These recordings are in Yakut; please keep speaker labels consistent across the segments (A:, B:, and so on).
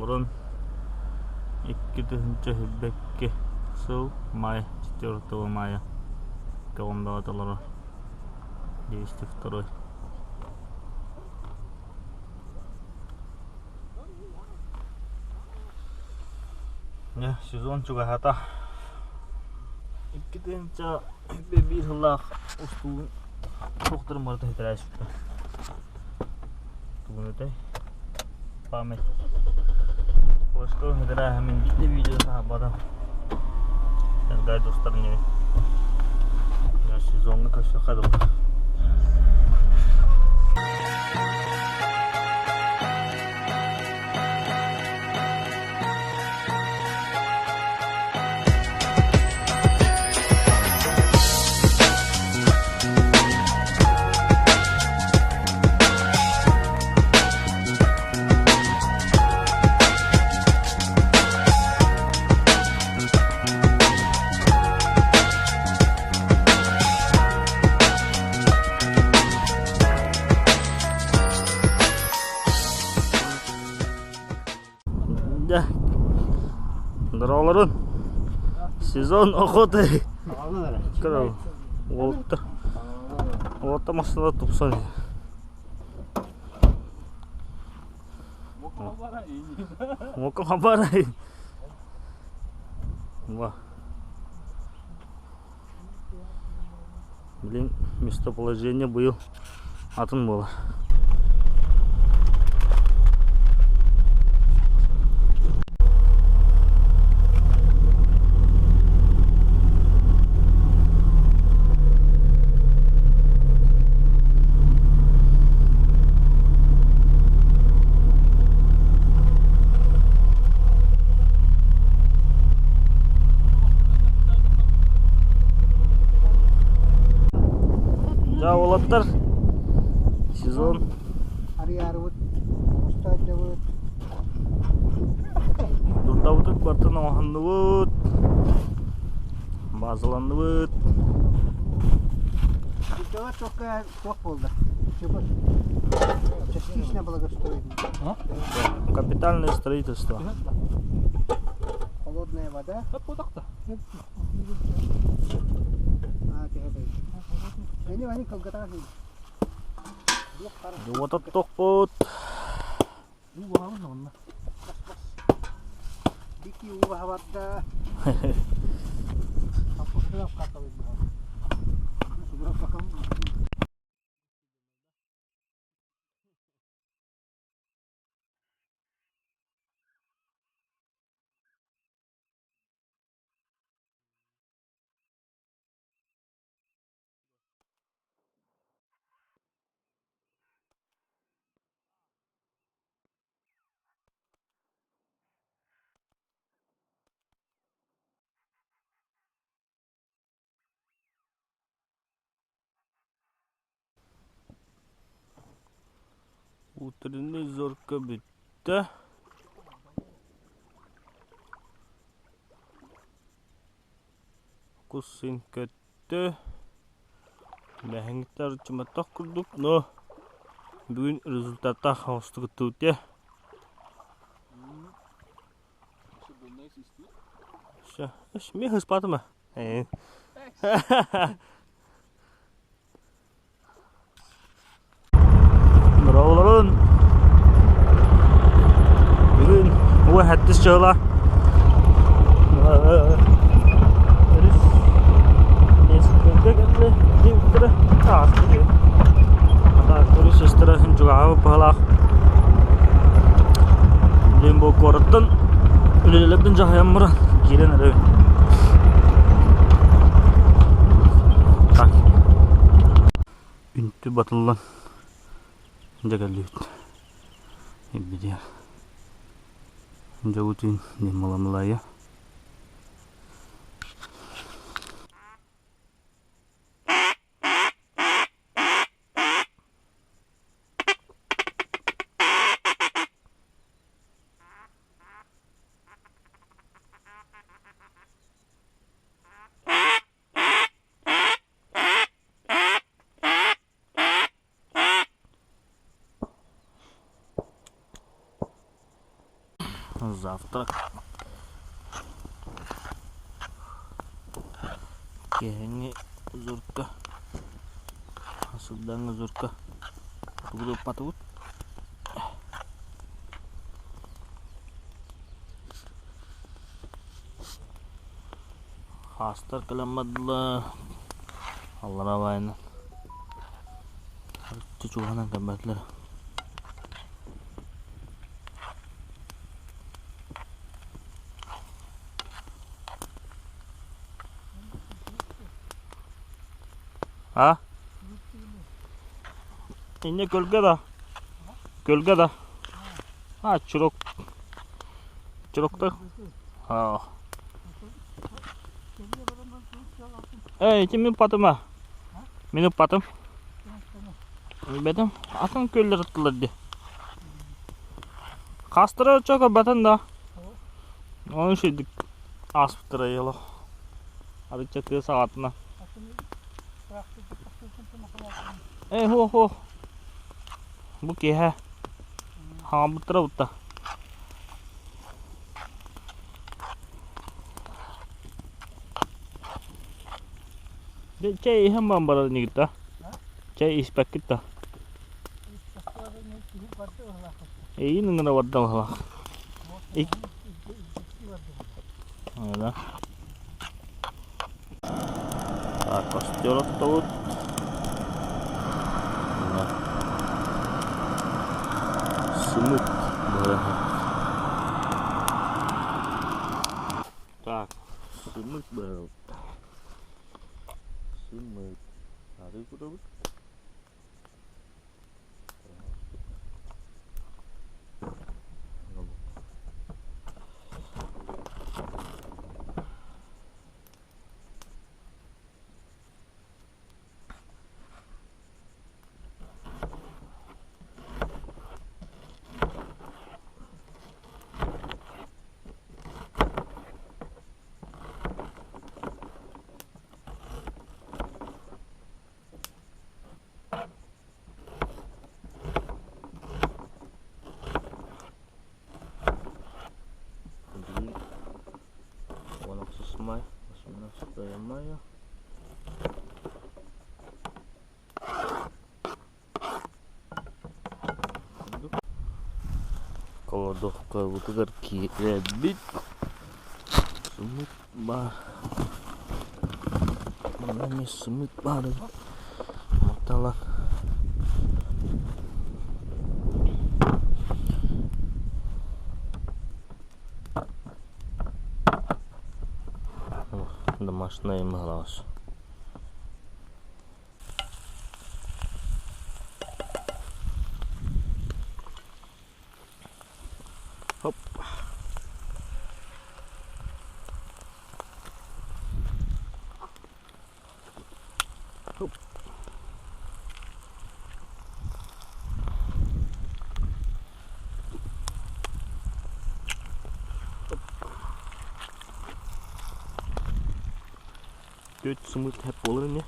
A: Дорооболорун 2022 сыл май 4 мая көҕүн бөҕөтө олорор 202 Дьэ, сезон чугаһаата. 2001 сыллаах устуун суохтарын барыта хитэрээччиттэр. Тугун этэй? Память. Поисковый хитэрээһимин биирдэ видео таһаарбатым. Эргай достар не сезонга көрсөххө дылы. Дьэ, дороолорун. Сезон охоты. Көрө, уолта. Уолта массыына тупсан. Уолка хабарай. Ва. Блин, местоположение быйыл атын буолар. Да, уолаттар сезон
B: Арыйаарыбыт, оҕустаадьабыт.
A: Дурдабытын бартын оҥоһуннубут, базаланныбыт.
B: Дурдаҕа туохха туох буолла? Частично благоустроено.
A: Капитальное строительство.
B: Холодная вода.
A: Уотаттохпут. Утренний зорка бүттэ. Кус син көттө. Бэһиҥтэр чыматтах курдук, но бүгүн результаттаах оҕустук ыттыбыт Все, мин ыспатым аа. Дорооболорун! Бүгүн уо сэттис дьыала өрүс өрүс эстэрэ чугаһаабыт быһалаах Билин бу куораттан үлэлэрбин дьаһайан баран киирэн эрэбин. Так. Үнтү батыллан дьэ кэллибит. Ирбитигэр. Дьэ түүн маламылайа. Завтрак. Киэһэҥҥи узурка, сырдаҥҥа узурка тугу да ыппатыбыт. Хаастар кэлэн бардылар. Аллараа баайынан. Арычча чугаһынан кэлбэтилэр. А? Инньэ көлгө да? Көлгө да? А, чурок. Чуроктар? Аа. Эй, ити мин патыма. Мин ыппатым. Билбэтим. Атын күөллэр ыттылар дии. Хастара оччо көрбөтүн да. Ону үчүгүйдүк ааспыттара ыйылах. Арычча тыа саҕатына. Эй, хуох-хуох. Бу киэһэ хаҥалбыттара бутта. Чэй иһэн баран барар инигит да? Чэй испэккит да? Эйиин ыҥыра барда быһалаах. Да. Так, костер оттобут. Сымыт Так, сымыт быһа. Сымыт. Арыы кутабыт. Уон ахсыс май, 18 мая. Холодовкабытыгар киирэбит. Сымыт баар. Манна эмиэ сымыт баар эбит. Манталан Домашняя мыһалаҕас. Хоп. Хоп. Түөрт сымыыт тэп буолар ини.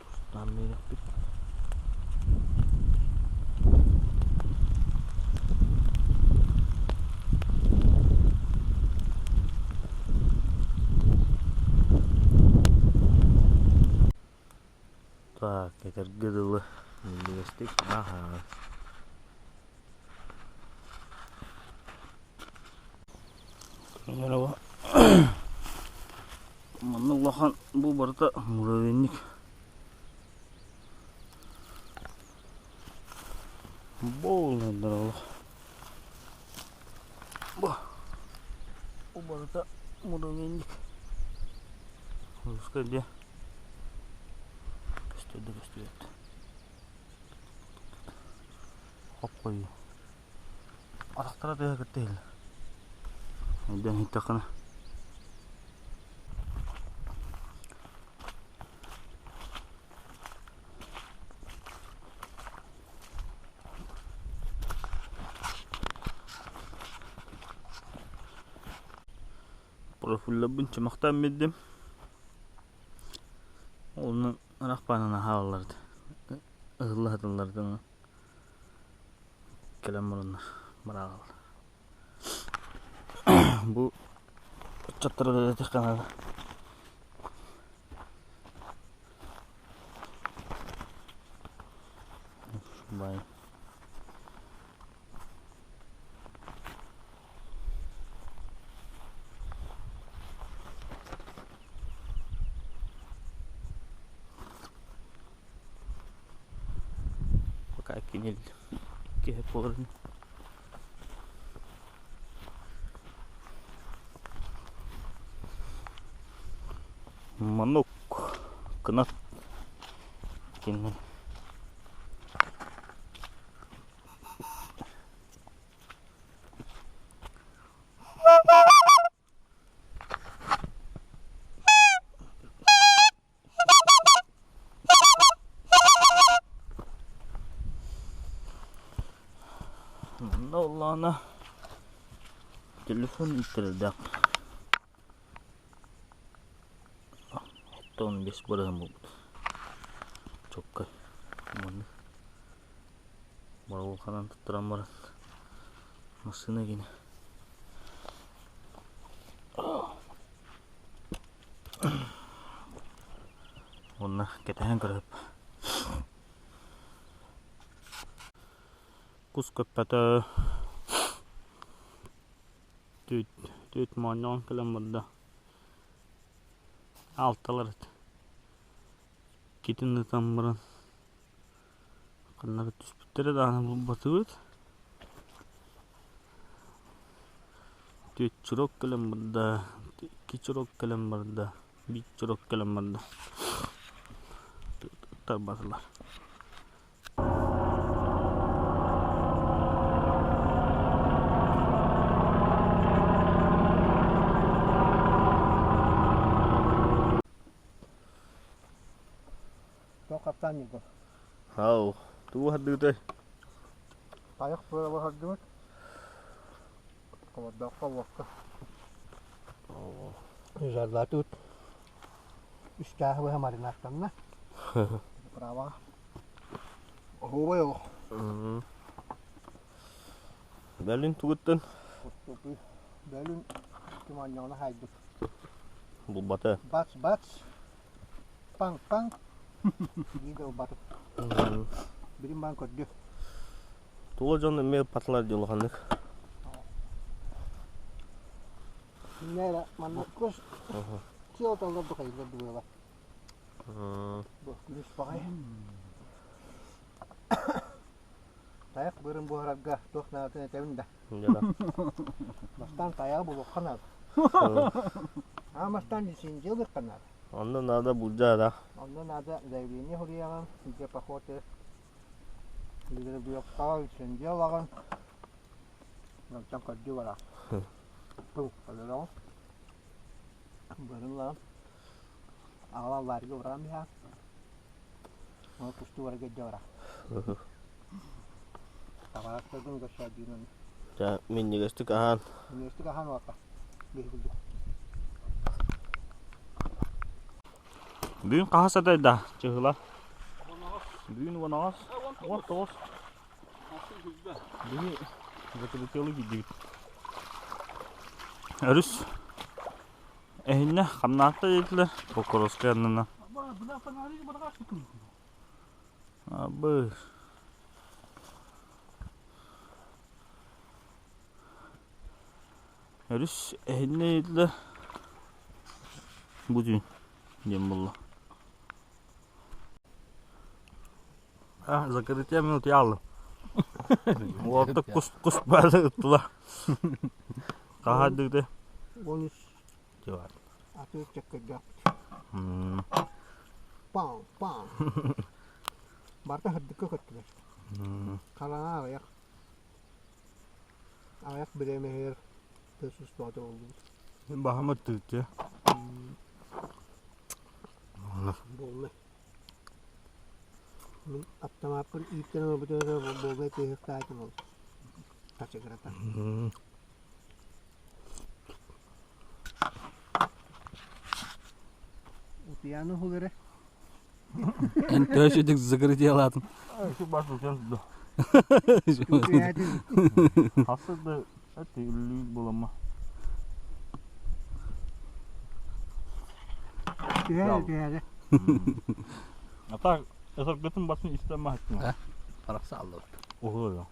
A: Тустаан биэриэхпит. Так, этэргэ дылы минньигэстик аһаа. Манна улахан бу барыта муравейник. Буоллар олох. Бу бу барыта муравейник. Русская где? Көстөр да көстүбэт. Хоп қою. Атахтара тыаһа кытта иһиллэр. Өйдөөн иһиттэххинэ. Профилларбын чымахтаан биэрдим. Онно ынах баанын аһааллар ыһылла сыталлар кэлэн бараннар барааллар. Бу ыччаттары үлэлэтиэххэ наада. Бай. Пока кинил киһи буоларын. Манок кынат кинил. Манна оллоона телефон ииттэрэрдээх 15 бырыһым буолбут чоккай маннык Боруолканан туттаран баран массыына гинэ уонна кэтэһэн көрөп кус көппөтө түүт түүт моонньоҕон кэлэн барда алталар иккитин ытан баран Ханна түспүттэрэ даҕаны булбатыбыт. Түөрт чурок кэлэн барда, икки чурок кэлэн барда, биир чурок кэлэн барда. Тарбатылар.
B: Туох хаптаан ньургун?
A: Ау, тугу хардыытай?
B: Тайах быраба хардыбыт. Холордооххо уокка. Жарлатыбыт. Үс чааһы быһа маринадтанна. Праваҕа. Оһуобай олох.
A: Бэлин тугуттан?
B: Бэлин туманньаҕына хаайбыт.
A: Булбата.
B: Бац-бац. Паҥ-паҥ биир ылбатым. Билим баан көрдү.
A: Тула дьон эмиэ ыппатылар дии улаханнык.
B: Иннэ эрэ манна кус сыалталлар духайыллар дыбыала. Бу күнүс баҕай. Тайах быарын буһарарга туох наадатын этэбин да. Бастаан тайаҕы булуохха наада. Аан бастаан лицензия ылыахха наада.
A: Онно наада булдьаа да.
B: Онно наада заявление суруйаҕын, где поход Гребёвкаҕа лицензия ылаҕын. Онтон көрдүү бараҕын. Тыл өлөрөҕүн. Быарын ылаҕын. Аҕалан лаарга ураан биһэҕин. Ол кустуу барарга илдьэ бараҕын. Табаарыстаргын көрсөөдүүнэн.
A: Дьэ, минньигэстик аһаан.
B: Минньигэстик аһаан уоппа. Биһи курдук.
A: Бүгүн хаһыс атайда чыһыла? Бүгүн 19, 19. Бүгүн закрытыалы киирдибит. Өрүс эһиннэ хамнаатта диэтилэр Покровскай аннынан. Абы. Өрүс эһиннэ диэтилэр бу түүн диэн буолла. А, закрытие минут яллым. Уолта кус кус баары ыттыла. Хаһаардыгды?
B: 13
A: Дьыбар.
B: Атыы чөккөйдөөхпүт. Паң, паң. Барыта сырдыкка көттүлэр. Хараҥа аҕыйах. Аҕыйах бириэмэһигэр тыас устуота буоллубут.
A: Баһам ыттыытыа.
B: Буолла. Мин аптамааппын ииттэн ылбытым буолбай тыаһыктаатым ол. Хачыгырата. Пьяны уһул эрэ.
C: Эн төһө закрытиялаатым.
A: Şu baş tutacağım da. Хасса да эти үллүү буолама.
B: Түһэр түһэр.
A: А так, это бүтүн басын истемэ хаттым.
C: Парахса аллыбыт.
A: Ого.